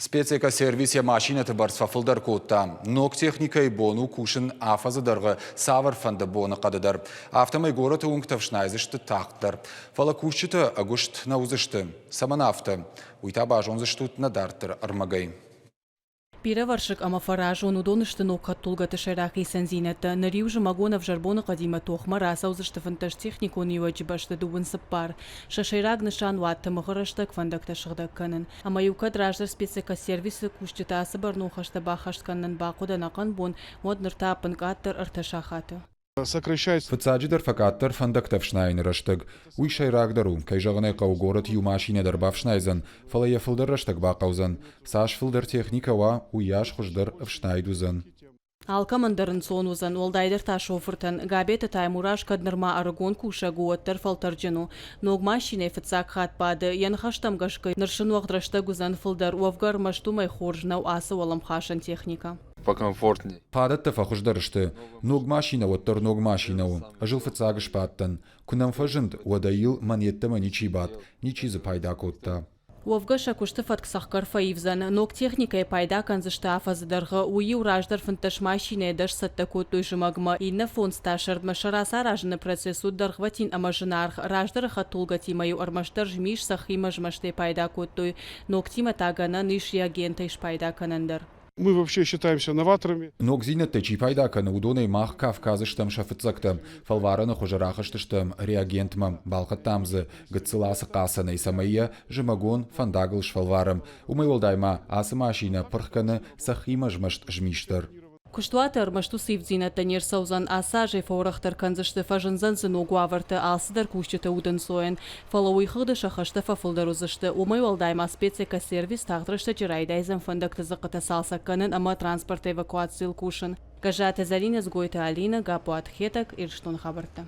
Спецэкосервис йӕ машинӕты бӕрц фӕфылдӕр кодта. Ног техникӕйы бон у кусын афӕдзы дӕргъы цавӕрфӕнды боныхъӕды дӕр. Афтӕмӕй горӕты уынгтӕ ӕфснайдзысты тагъддӕр. Фӕлӕ кусджытӕ ӕгуыст нӕ уыдзысты. Цӕмӕн афтӕ? Уый та базондзыстут нӕ дарддӕры ӕрмӕгӕй. Бирӕвӕрсыг ӕмӕ фӕразон уыдон сты ног хӕдтулгӕты сӕйраг хицӕндзинӕдтӕ. Ныр-иу зымӕгон ӕвзӕр боныхъӕдимӕ тохмӕ рацӕудзысты 15 техникон иуӕджы бӕсты дыууын цыппар. Сӕ сӕйраг нысан уӕд тымыгъы рӕстӕг фӕндӕгтӕ сыгъдӕг кӕнын. Ӕмӕ-иу кӕд раздӕр спецэкосервисы кусджытӕ ацы бӕрнон хӕстӕ баххӕст кӕнынӕн бахъуыд ӕнӕхъӕн бон, уӕд ныр та ӕппынкъаддӕр ӕртӕ сахаты. Сокращается. Фыццаджыдӕр фӕкъаддӕр фӕндӕгтӕ ӕфснайыны рӕстӕг. Уый сӕйрагдӕр у, кӕй зӕгъын ӕй хъӕуы, горӕт иу машинӕ дӕр бафснайдзӕн, фӕлӕ йӕ фылдӕр рӕстӕг бахъӕудзӕн. Цас фылдӕр техникӕ уа, уыйас хуыздӕр ӕфснайд уыдзӕн. Алкӕмӕн дӕр ӕнцон уыдзӕн, уӕлдайдӕр та шофыртӕн. Габеты Таймураз кӕд нырма ӕрыгон кусӕг у, уӕддӕр фӕлтӕрджын у. Ног машинӕйы фыццаг хатт бады. Йӕ ныхӕстӕм гӕсгӕ, ныр сын уӕгъд рӕстӕг уыдзӕн фылдӕр. Уӕвгӕ ӕрмӕст уымӕй хорз нӕу ацы уӕлӕмхасӕн техникӕ. Покомфортней. Фадӕттӕ фӕхуыздӕр сты. Ног машинӕ уӕддӕр ног машинӕ у. Ӕз ыл фыццаг сбадтӕн. Куы нӕм фӕзынд, уӕд ӕй йыл мӕн йеддӕмӕ ничи бадт, ничи дзы пайда кодта. Уӕвгӕ сӕ куысты фӕтк цӕхгӕр фӕивдзӕн. Ног техникӕйӕ пайда кӕндзысты афӕдзы дӕргъы. Уый-иу раздӕр 15 машинӕйы дӕс цӕттӕ кодтой зымӕгмӕ, иннӕ фондз та сӕрдмӕ. Сӕ рацаразыны процесс уыд дӕргъвӕтин ӕмӕ зынаргъ. Раздӕры хӕдтулгӕтимӕ-иу ӕрмӕстдӕр змис цӕххимӕ змӕстӕй пайда кодтой. Ногтимӕ та гӕнӕн ис реагентӕй спайда кӕнӕн дӕр. Мы вообще считаемся новаторами. Ногдзинӕдтӕй чи пайда кӕны, уыдонӕй мах Кавказы стӕм сӕ фыццӕгтӕ. Фӕлварӕны хуызы рахызтыстӕм реагентмӕ, балхӕдтам дзы гыццыл ацы хъацӕнӕй, цӕмӕй йӕ зымӕгон фӕндагыл сфӕлварӕм. Уымӕй уӕлдай ма ацы машинӕ пырх кӕны цӕххимӕ змӕст змис дӕр. Куыстуаты ӕрмӕст уыцы ивддзинӕдтӕ не рцӕудзӕн, ацы азӕй фӕуӕрӕхдӕр кӕндзысты, фӕзындзӕн дзы ног уавӕртӕ, алцыдӕр кусджыты удӕнцойӕн. Фӕлӕ уый хыгъды сӕ хӕстӕ фӕфылдӕр уыдзысты. Уымӕй уӕлдай ма спецэкосервис тагъд рӕстӕджы райдайдзӕн фӕндӕгты дзыхъхъытӕ цалцӕг кӕнын ӕмӕ транспорты эвакуацийыл кусын. Гӕззаты Зӕринӕ, Дзгойты Алинӕ, Гаппуаты Хетӕг, Ирыстоны хабӕрттӕ.